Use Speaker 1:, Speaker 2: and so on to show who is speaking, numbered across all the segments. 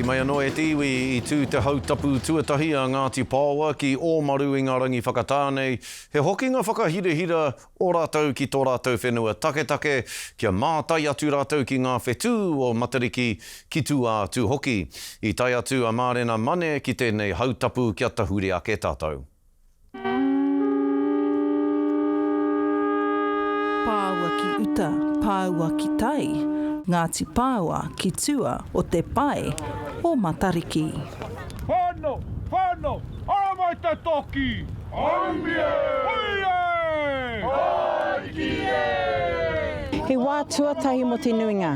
Speaker 1: Hoki mai anō e te iwi, i tū te hautapu tuatahi a Ngāti Paoa ki Ōmaru i ngā rangi whakatā nei, he hokinga whakahirahira o rātou ki tō rātou whenua taketake, kia mātai atu rātou ki ngā whetū o Matariki, ki tua atu hoki. I tae atu a Mārena Mane ki tēnei hautapu kia tahuri ake tātou.
Speaker 2: Pāua ki uta, pāua ki tai, Ngāti Pāoa ki tua o te pae o Matariki.
Speaker 3: Whano, whano, ara mai te toki! Haumie! Hui e! Ariki
Speaker 4: e! He wā tuatahi mō te nuinga.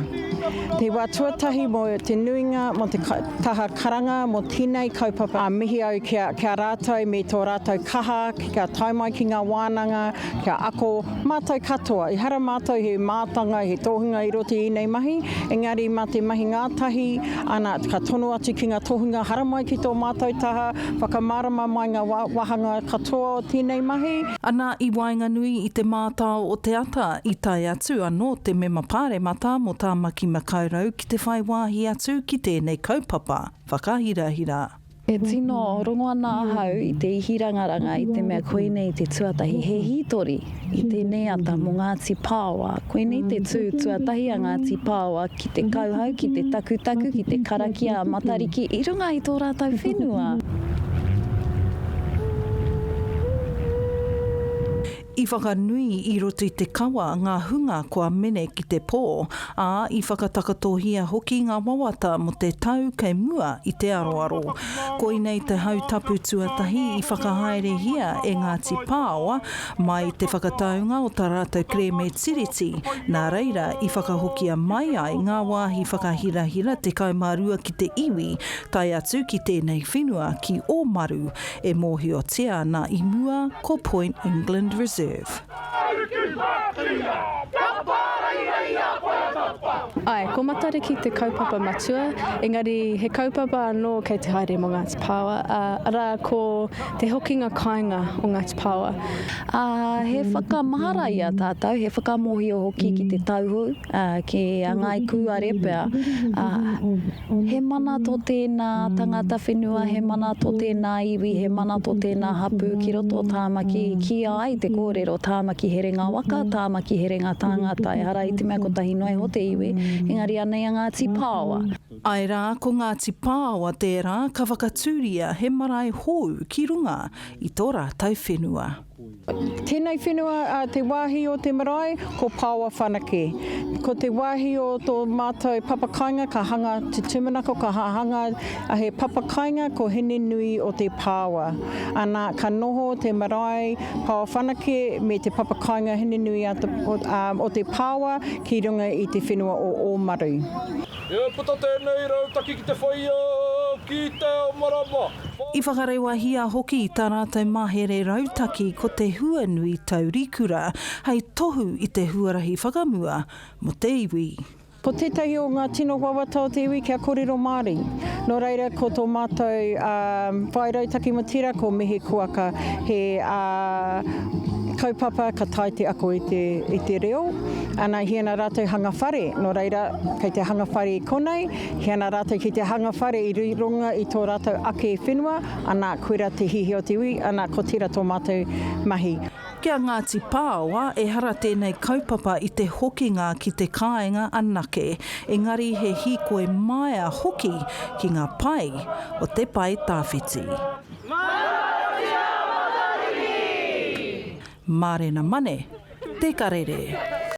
Speaker 4: Te wā tuatahi mō te nuinga mō te taha karanga mō tēnei kaupapa. Mihi au ki a, ki a rātou me tō rātou kaha kia tae mai ki ngā wānanga, kia ako mātou katoa. Ehara mātou he mātanga, he tohunga i roto i ēnei mahi, engari mā te mahi ngātahi, ana, ka tono atu ki ngā tohunga haramai ki tō mātou taha, whakamārama mai ngā wāhanga katoa o tēnei mahi.
Speaker 2: Ana i waenganui i te mātao o te ata i tae atu anō te mema pāremata mō Tāmaki Makaurau ki te whai wāhi atu ki tēnei kaupapa whakahirahira.
Speaker 5: E tino rongo ana ahau i te ihirangaranga i te mea koinei te tuatahi, he hītori i tēnei ata mō Ngāti Pāoa. Koinei te tū tuatahi a Ngāti Pāoa ki te kauhau, ki te takutaku, ki te karakia a Matariki i runga i tō rātou whenua.
Speaker 2: I whakanui i roto i te kawa ngā hunga kua mene ki te pō, ā, i whakatakatohia hoki ngā wawata mō te tau kei mua i te aroaro. Koinei te hautapu tuatahi i whakahaerehia e Ngāti Pāoa mai te whakataunga o tā rātou kerēme Tiriti, nā reira i whakahokia mai ai ngā wāhi whakahirahira 12 ki te iwi, tae atu ki tēnei whenua ki Ōmaru, E mōhiotia ana i mua ko Point England Reserve.
Speaker 6: Āe, ko Matariki te kaupapa matua, engari he kaupapa anō kei te haere mō Ngāti Pāoa, arā, ko te hokinga kāinga o Ngāti Pāoa.
Speaker 5: Ā, he whakamahara i a tātou, he whakamōhio hoki ki te tauhou, ā, ki a Ngāi Kūare pea, ā, He mana tō tēnā tangata whenua, he mana tō tēnā iwi, he mana tō tēnā hapū ki roto o Tāmaki. Kīia ai te kōrero, Tāmaki herenga waka, Tāmaki herenga tāngata. Ehara i te mea kotahi noa iho te iwi, engari anei a Ngāti Pāoa.
Speaker 2: Āe rā, ko Ngāti Pāoa tērā ka whakatūria he marae hou ki runga i tō rātou whenua.
Speaker 4: Tēnei whenua, te wāhi o te marae, ko Paoa Whanake. Ko te wāhi o tō mātou papakainga ka hanga te tūmanako, ka hanga he papakainga ko Hinenui o te Pāoa. Ana, ka noho te marae Paoa Whanake me te papakainga Hinenui o te Pāoa ki runga i te whenua o Ōmaru.
Speaker 3: E puta tēnei rautaki ki te whaia ki te ao marama.
Speaker 2: I whakarewahia hoki tā rātou mahere rautaki ko te huanui taurikura hei tohu i te huarahi whakamua mō te iwi.
Speaker 4: Ko tētahi o ngā tino wawata o te iwi kia kōrero Māori. Nō reira ko tō mātou whai rautaki mō tērā ko Mihi Kuaka he kaupapa ka tae te ako i te, i te reo. Ana he ana rātou hanga whare, nō reira kei te hanga whare i konei, he ana rātou ki te hanga whare i runga i tō rātou ake whenua, ana koira te hihi o te iwi, ana ko tērā tō mātou mahi.
Speaker 2: Ki a Ngāti Pāoa, ehara tēnei kaupapa i te hokinga ki te kāinga anake, engari he hīkoi maea hoki ki ngā pae o te pae tawhiti. Mārena Mane, Te Karere.